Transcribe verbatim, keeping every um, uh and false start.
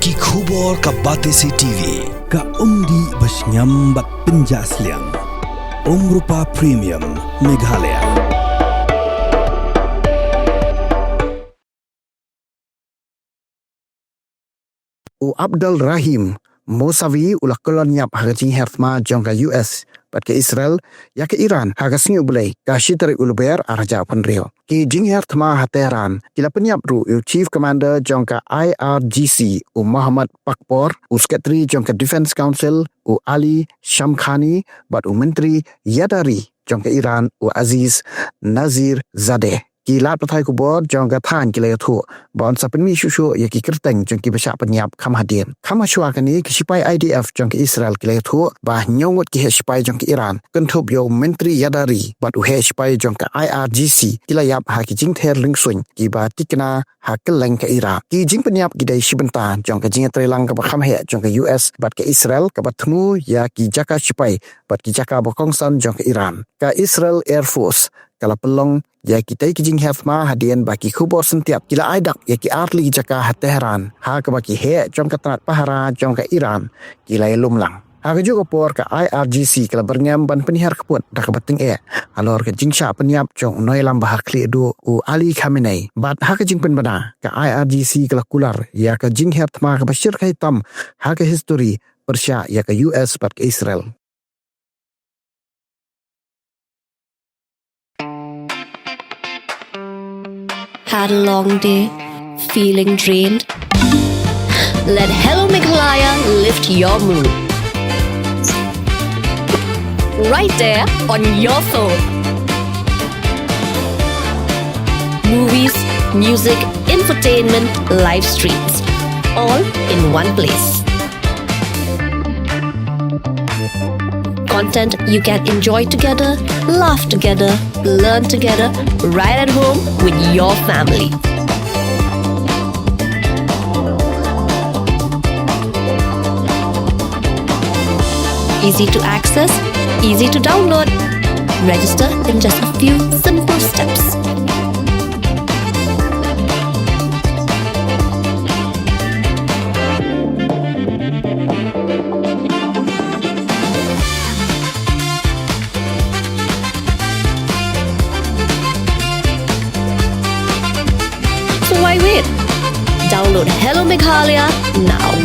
Ki khubor ka Batesi T V, ka umdih ba shngiam bad pynjah sliang. Umrupa Premium, Meghalaya. U Abdul Rahim Musavi u la kyllon ïap ha ka jingher thma jong ka U S bad ka Israel ïa ka Iran ha ka sngi U Blei, ka shi tarik u Lber ar hajar arphew hynriew. Ki jingher thma ha Tehran ki la pynïap ruh ïa u Chief Commander jong ka I R G C u Mohammad Pakpor, u Secretary jong ka Defense Council u Ali Shamkhani bad u Myntri Yadari jong ka Iran u Aziz Najirzadeh. Ki lad pathai khubor jong ka thaiñ ki la ïathuh ba yn sa pynmih shuh shuh ïa ki kyrteng jong kiba shah pynïap kham hadien. Kham hashwa kane, ki shipai I D F jong ka Israel ki la ïathuh ba hynñiew ngut ki heh shipai jong ka Iran, kynthup ïa u Myntri Yadari bad u heh shipai jong ka I R G C, ki la ïap ha ki jingther lyngsuiñ kiba tikna ha kylleng ka Iran. Ki jingpynïap ki dei shi bynta jong ka jingïatreilang kaba kham heh jong ka U S bad ka Israel, kaba thmu ïa ki jaka shipai bad ki jaka ba kongsan jong ka Iran. Ka Israel Air Force ka la pynlong ïa kitei ki jingher thma hadien ba ki khubor syntiat ki la ai dak ïa ki artylli ki jaka ha Tehran, ha kaba ki heh jong ka tnat pahara jong ka Iran ki la ïalum lang. Ha kajuh ka por, ka I R G C ka la byrngem ban pynhiar kput da kaba tyngeh halor ka jingshah pynïap jong u nongïalam ba ha khlieh duh u Ali Khamenei. Bad ha ka jingpynbna, ka I R G C ka la kular ïa ka jingher thma kaba shyrkhei tam ha ka histori pyrshah ïa ka U S bad ka Israel. Had a long day? Feeling drained? Let Hello Meghalaya lift your mood. Right there on your phone. Movies, music, entertainment, live streams, all in one place. Content you can enjoy together, laugh together, learn together, right at home with your family. Easy to access, easy to download. Register in just a few simple steps. So why wait? Download Hello Meghalaya now.